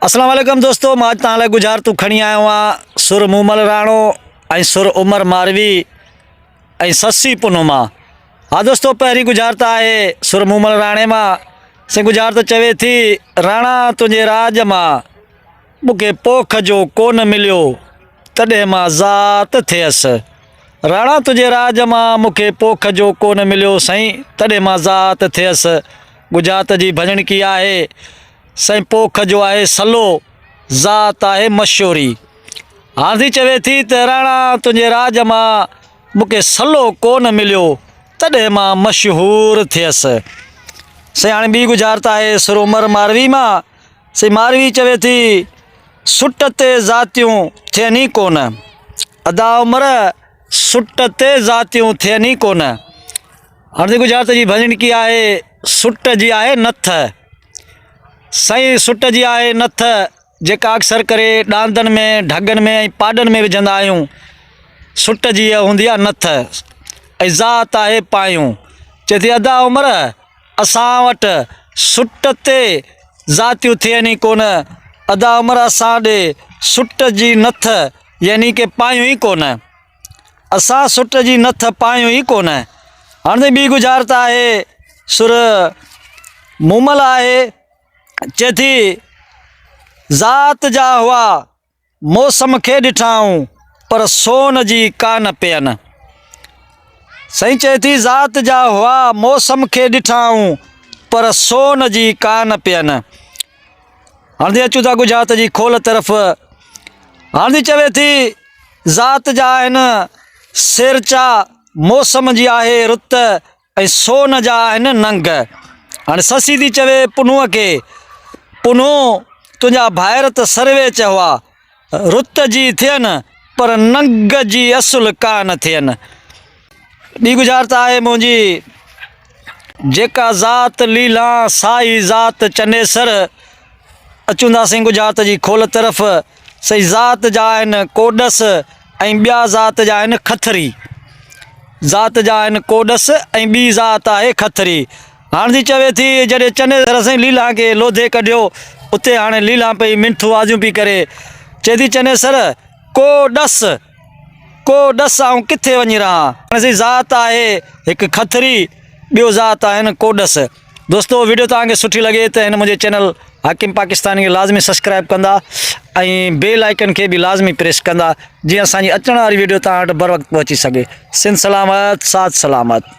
اسلام عليڪم دوستو مان اڄ توهان لاء ڳجهارتون کڻي آيو آهيان سر مومل راڻو ۽ سر عمر ماروي ۽ سسي پنهون مان ها دوستو پهرين ڳجهارت آهي سر مومل راڻي مان سي ڳجهارت چوي ٿي راڻا تنهنجي راڄ مان مون کي پوک جو ڪونه مليو تڏهن مان ذات ٿيس راڻا تنهنجي راڄ مان مون کي پوک جو ڪونه مليو سائين تڏهن مان ذات ٿيس ڳجهارت جي ڀڃڻڪي آهي سائين پوک جو آهي سلو، ذات آهي مشوري. هانڌي چوي ٿي ته راڻا تنهنجي راڄ مان مون کي سلو ڪو نه مليو، تڏهن مان مشهور ٿيس. سائين هاڻي ٻي ڳجهارت آهي سر عمر ماروي مان. سائين ماروي چوي ٿي سٽ تي ذاتيون ٿين ئي ڪو نه. ادا عمر سٽ تي ذاتيون ٿين ئي ڪو نه. هاڻي ڳجهارت جي ڀڃڻڪي آهي سٽ جي آهي نٿ. سائين سٽ جي آهي نٿ جيڪا اڪثر ڪري ڏاندن ۾ ڍڳن ۾ ۽ پاڏن ۾ وجهندا آهيون. سٽ جي اها هوندي آهي نٿ ۽ ذات آهي پايون. چئي ٿي ادا عمر اسان وٽ سٽ تي ذاتيون ٿين ئي ڪونه. ادا عمر اسان ڏي سٽ جي نٿ يعني ڪي پايون ئي ڪونه. اسان سٽ جي نٿ پايون ئي ڪونه. هاڻي ٻي ڳجهارت آهي سر مومل آهي چئي ٿي ذات جا هئا موسم کي ڏٺائون پر سون جي ڪانه پين. سائين چئي ٿي ذات جا هئا موسم کي ڏٺائون پر سون جي ڪانه پين. هاڻي اچون ٿا ڳجهارت جي کول طرف. هاڻي چوي ٿي ذات جا آهن سيرچا، موسم جي آهي رت ۽ سون جا آهن ننگ. هاڻي سسي ٿي چوي پنهونء کي، پنهون تنهنجا ڀائر ته سرويچ هئا، رت جي ٿين پر ننگ جي اصل ڪا نه ٿين. ٻي ڳجهارت آهي منهنجي، جيڪا ذات ليلان سا ئي ذات چنيسر. اچونداسين ڳجهارت جي کول طرف. سي ذات جا آهن ڪوڏس ۽ ٻيا ذات جا آهن کٿري. ذات جا آهن ڪوڏس ۽ ٻي ذات آهي کٿري. هاڻ ٿي چوي ٿي جڏهن چنيسر سائين ليلان کي لوڌي ڪڍيو اتي هاڻي ليلان پئي منٿون آزيون پئي ڪري. چئي ٿي چنيسر ڪو ڏس ڪو ڏس آئون ڪٿي وڃي رهان. هاڻي سائين ذات آهي هڪ کٿري ٻيو ذات آهن ڪوڏس. دوستو ويڊيو توهان کي سٺي لڳي ته هن منهنجي چينل حاڪم پاڪستاني کي لازمي سبسڪرائب ڪندا ۽ بيل آئيڪن کي به لازمي پريس ڪندا جيئن اسان جي اچڻ واري ويڊيو توهان وٽ بروقت پهچي سگهي. سنڌ سلامت ساٿ سلامت.